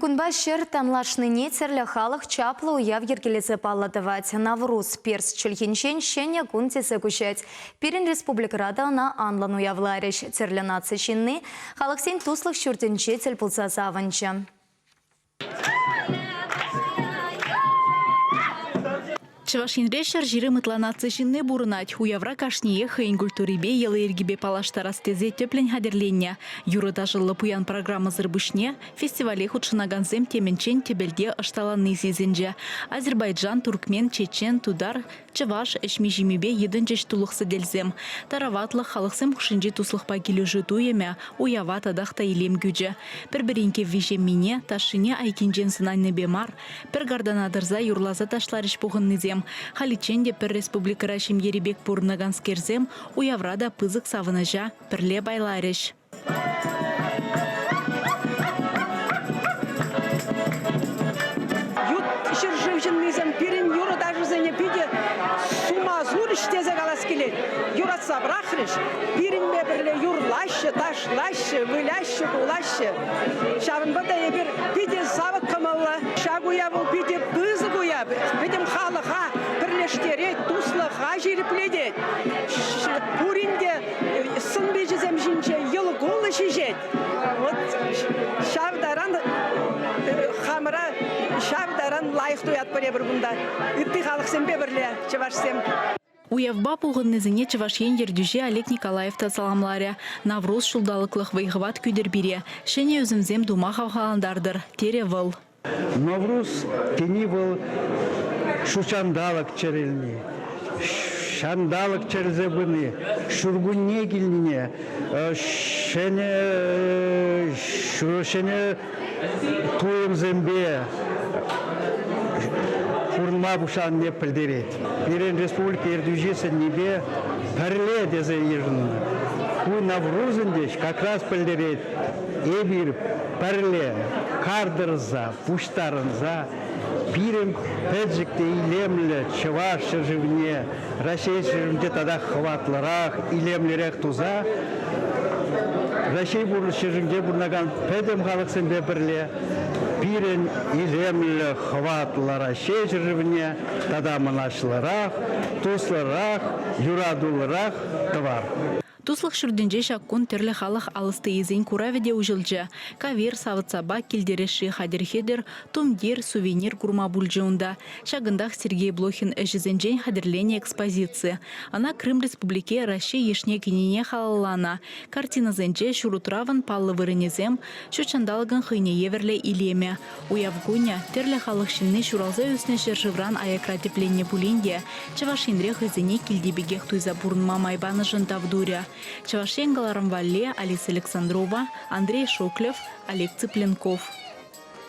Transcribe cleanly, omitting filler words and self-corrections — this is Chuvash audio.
Кунпа ҫӗр танлашнине тӗрлӗ халӑх чаплӑ уяв йӗркелесе паллӑ тӑвать. Навруз перс чӗлхинчен ҫӗнӗ кун тесе куҫать. Пирӗн республикӑра та ӑна анлӑн уявларӗҫ. Тӗрлӗ наци ҫынни халӑхсен туслӑх ҫуртӗнче тӗл пулса савӑнчӗ. Чӑваш Енре 120 ытла наци ҫынни пурӑнать. Уявра кашниех хӑйӗн культурипе, йӑли-йӗркипе паллаштарас тесе тӗплӗн хатӗрленнӗ. Юрӑ-ташӑллӑ пуян программӑсӑр пуҫне фестивале хутшӑнакансем темӗнччен тӗпелте ӑшталанни сисӗнчӗ. Азербайджан, туркмен, чечен, тутар, чӑваш ӗҫми-ҫимипе йӑтӑнчӗҫ тулӑх сӗтелсем. Тараватлӑх, халӑхсем хушшинчи туслӑхпа килӗшӳ туйӑмӗ уява татах та илем кӳчӗ. Пӗр-пӗрин кӗвви-ҫеммине, ташшине айккинчен сӑнанипе мар, Пӗр картана тӑрса юрласа ташларӗҫ пухӑннисем. Халиччен те пӗр республикӑра ҫемьери пек пурӑнаканскерсем уявра та пысӑк савӑнӑҫа пӗрле пайларӗҫ. Ют ҫӗршыв ҫыннисем пирӗн юрӑ-ташӑсене питӗ сума сурӗҫ тесе калас килет. Юратса пӑрахрӗҫ. Пирӗнпе пӗрле юрлаҫҫӗ, ташлаҫҫӗ, выляҫҫӗ, кулаҫҫӗ. Ҫавӑнпа та эпир питӗ савӑк кӑмӑллӑ. Ҫак уяв вӑл питӗ пысӑк уяв. Пӗтӗм халӑха пӗрлештерет, туслӑха ҫирӗплетет. Пурин те сӑн-пичӗсем ҫинче йӑл кулӑ ҫиҫет. Вот ҫав таран хамӑра ҫав таран лайӑх туятпӑр эпир кунта. Ытти халӑхсемпе пӗрле чӑвашсем. Уявпа пухӑннисене Чӑваш Ен ертӳҫи Олег Николаев та саламларӗ. Навруз ҫулталӑклӑх вӑй-хӑват кӳтӗр пире, ҫӗнӗ ӳсӗмсем тума хавхалантартӑр, терӗ вӑл. Навруз тени вӑл ҫутҫанталӑк чӗрӗлни, ҫанталӑк чӗрӗлсе пыни, ҫуркунне килнине, ҫӗнӗ ҫӗнӗ туйӑмсемпе пурӑнма пуҫланине пӗлтерет. Пирӗн республика ертӳҫи сӗннипе пӗрле тесе йышӑннӑ. Ку Навруз ӗнтӗ как раз пӗлтерет, эпир пӗрле кар тӑрса, пуҫтарӑнса пирӗн пӗчӗк те илемлӗ Чӑваш ҫӗршывне Раҫҫей ҫӗршывӗнче тата хӑватлӑрах, илемлӗрех туса Раҫҫей ҫӗршывӗнче пурӑнакан пӗтӗм халӑхсемпе пӗрле пирӗн илемлӗ, хӑватлӑ Раҫҫей ҫӗршывне тата мӑнаҫлӑрах, туслӑрах, юратуллӑрах тӑвар. Туслӑх ҫуртӗнче ҫак кун тӗрлӗ халӑх алӑстийӗсен куравӗ те уҫӑлчӗ. Кавир, савӑт-сапа, килтересши хатӗр-хӗтӗр, тумтир, сувенир курма пулчӗ унта. Ҫакӑнтах Сергей Блохин ӗҫӗсенчен хатӗрленӗ экспозици. Ӑна Крым Республики Раҫҫей йышне кӗнине халалланӑ. Картинӑсенче ҫурутравӑн паллӑ вырӑнӗсем, ҫут ҫанталӑкӑн хӑйне евӗрлӗ илемӗ. Уяв кунӗ тӗрлӗ халӑх ҫынни ҫуралса ӳснӗ ҫӗршывран аякра тӗпленнӗ пулин те Чӑваш Енре хӑйсене килти пекех туйса пурӑнма май панӑшӑн тав турӗ. Чӑваш Ен кӑларӑм валли Алиса Александрова, Андрей Шоклев, Олег Цыпленков.